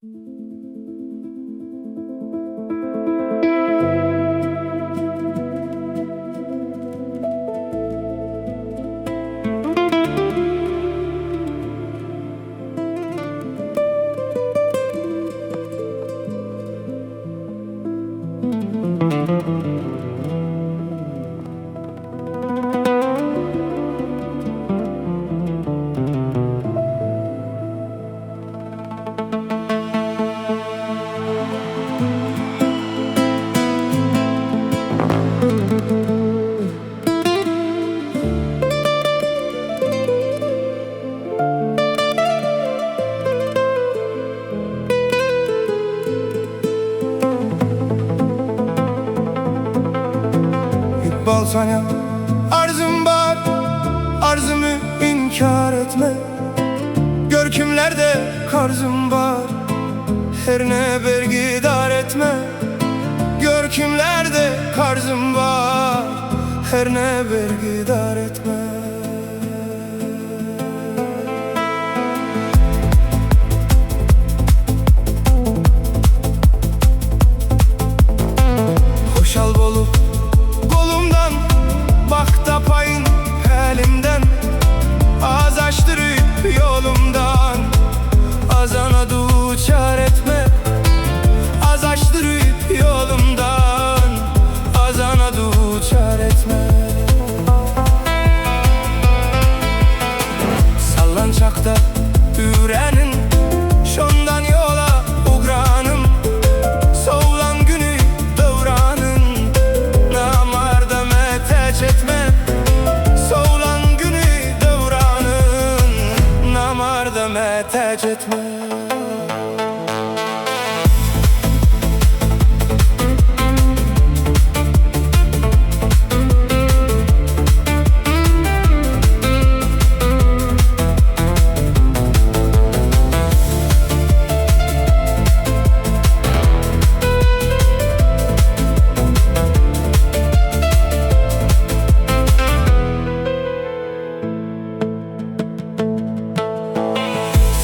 Ykbal sana arzım var, arzımı inkar etme. Gör kimlerde karzım var, her ne bergidar etme. Gör kimlerde karzım var, her ne bergidar etme. Hoşal bolup kolumdan, bak tapayın elimden. Az açtırıp yolumdan, azana duçar etme. Az açtırıp yolumdan, azana duçar etme. Sallançakta ürenin, şondan yola ugranım. Soğulan günü davranın, namarda meteç etme. Soğulan günü davranın, namarda meteç etme.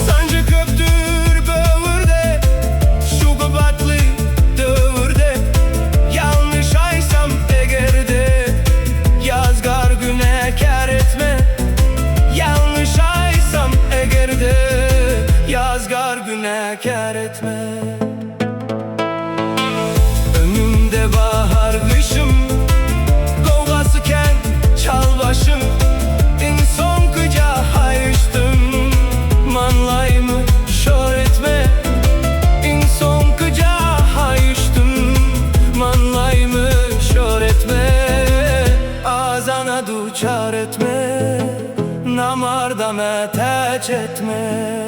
Sancı köptür böğürde, şu kubatlı dövürde. Yanlış aysam egerde, yazgar güne kar etme. Yanlış aysam egerde, yazgar güne kar etme. Önümde bahar kışım, kovgası ken çal başım. İnson kıca hayıştım, manlayımı şor etme. İnson kıca hayıştım, manlayımı şor etme. Azana duçar etme, namarda meteç etme.